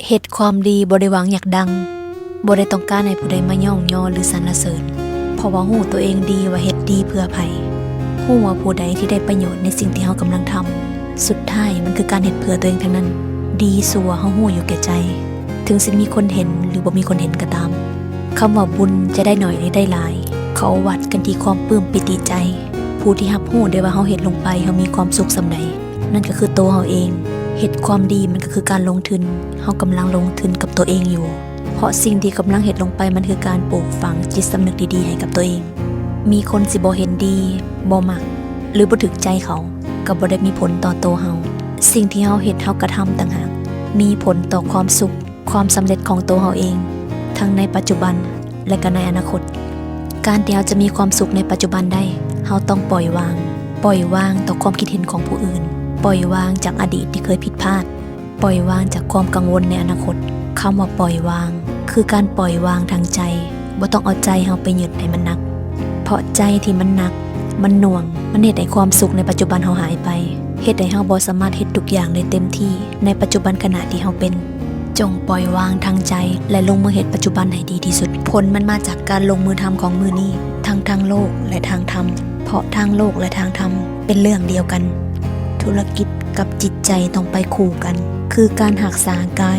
ເຮັດຄວາມດີບໍ່ໄດ້ຫວັງຢາກດັງ, ບໍ່ໄດ້ຕ້ອງການໃຫ້ຜູ້ໃດມາຍ້ອງຍໍ ຫຼື ສັນລະເສີນ, ເພາະວ່າຮູ້ຕົວເອງດີວ່າເຮັດດີເພື່ອໃຜ, ຮູ້ວ່າຜູ້ໃດທີ່ໄດ້ປະໂຫຍດໃນສິ່ງທີ່ເຮົາກຳລັງທຳ. ສຸດທ້າຍມັນຄືການເຮັດເພື່ອຕົວເອງທັງນັ້ນ, ດີຊົ່ວເຮົາຮູ້ຢູ່ແກ່ໃຈ, ເຖິງຊິມີຄົນເຫັນ ຫຼື ບໍ່ມີຄົນເຫັນກໍຕາມ. ຄຳວ່າບຸນຈະໄດ້ໜ້ອຍ ຫຼື ໄດ້ຫຼາຍ, ເຂົາວັດກັນທີ່ຄວາມປຶ້ມປີຕິໃຈ. ຜູ້ທີ່ຮັບຮູ້ໄດ້ວ່າເຮົາເຮັດລົງໄປ ເຮົາມີຄວາມສຸກສ່ຳໃດ, ນັ້ນກໍຄືໂຕເຮົາເອງ. ເຮັດຄວາມດີມັນກໍຄືການລົງທຶນ, ເຮົາກຳລັງລົງທຶນກັບຕົວເອງຢູ່, ເພາະສິ່ງທີ່ກຳລັງເຮັດລົງໄປ ມັນຄືການປູກຝັງຈິດສຳນຶກດີໆໃຫ້ກັບຕົວເອງ. ມີຄົນຊິບໍ່ເຫັນດີ, ບໍ່ມັກ ຫຼື ບໍ່ຖືກໃຈເຂົາ, ກໍບໍ່ໄດ້ມີຜົນຕໍ່ໂຕເຮົາ. ສິ່ງທີ່ເຮົາເຮັດ, ເຮົາກະທຳຕ່າງຫາກ ມີຜົນຕໍ່ຄວາມສຸກ, ຄວາມສຳເລັດຂອງໂຕເຮົາເອງ, ທັງໃນປັດຈຸບັນ ແລະ ກໍໃນອະນາຄົດ. ການທີ່ເຮົາຈະມີຄວາມສຸກໃນປັດຈຸບັນໄດ້, ເຮົາຕ້ອງປ່ອຍວາງ, ປ່ອຍວາງຕໍ່ຄວາມຄິດເຫັນຂອງຜູ້ອື່ນ, ປ່ອຍວາງຈາກອະດີດທີ່ເຄີຍຜິດພາດ, ປ່ອຍວາງຈາກຄວາມກັງວົນໃນອະນາຄົດ. ຄຳວ່າປ່ອຍວາງ ຄືການປ່ອຍວາງທາງໃຈ, ບໍ່ຕ້ອງເອົາໃຈເຮົາໄປຍຶດໃຫ້ມັນໜັກ, ເພາະໃຈທີ່ມັນໜັກ, ມັນໜ່ວງ, ມັນເຮັດໃຫ້ຄວາມສຸກໃນປັດຈຸບັນເຮົາຫາຍໄປ, ເຮັດໃຫ້ເຮົາບໍ່ສາມາດເຮັດທຸກຢ່າງໄດ້ເຕັມທີ່ໃນປັດຈຸບັນຂະນະທີ່ເຮົາເປັນ. ຈົ່ງປ່ອຍວາງທາງໃຈ ແລະ ລົງມືເຮັດປັດຈຸບັນໃຫ້ດີທີ່ສຸດ. ຜົນມັນມາຈາກການລົງມືທຳຂອງມື້ນີ້, ທັງທາງໂລກ ແລະ ທາງທຳ, ເພາະທາງໂລກ ແລະ ທາງທຳເປັນເລື່ອງດຽວກັນ. ທຸລະກິດກັບຈິດໃຈຕ້ອງໄປຄູ່ກັນ, ຄືການຮັກສາກາຍ